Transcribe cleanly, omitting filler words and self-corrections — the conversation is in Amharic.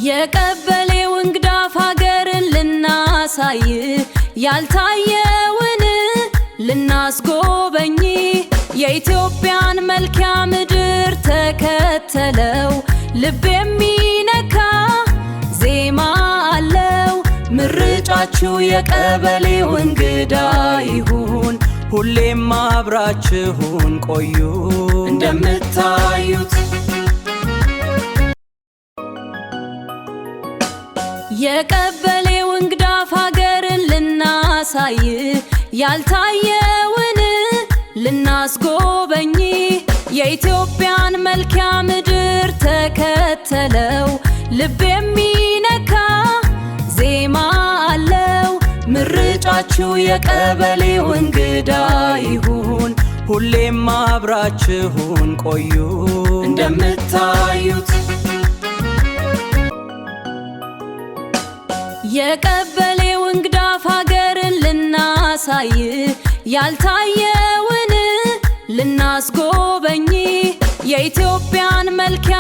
የቀበሌው እንግዳ ሀገርን ልናሳይ፣ ያልታየውን ልናስጎበኝ፣ የኢትዮጵያን መልክዓ ምድር ተከተለው፣ ልብ የሚነካ ዜማ አለው። ምርጫችሁ የቀበሌው እንግዳ ይሁን፣ ሁሌም አብራችሁን ቆዩ እንደምታዩት። የቀበሌው እንግዳ ሀገርን ልናሳይ፣ ያልታየውን ልናስጎበኝ፣ የኢትዮጵያን መልክዓ ምድር ተከተለው፣ ልብ የሚነካ ዜማ አለው። ምርጫችሁ የቀበሌው እንግዳ ይሁን፣ ሁሌም አብራችሁን ቆዩ እንደምታዩት። የቀበሌው እንግዳ ሀገርን ልናሳይ፣ ያልታየውን ልናስጎበኝ፣ የኢትዮጵያን መልክዓ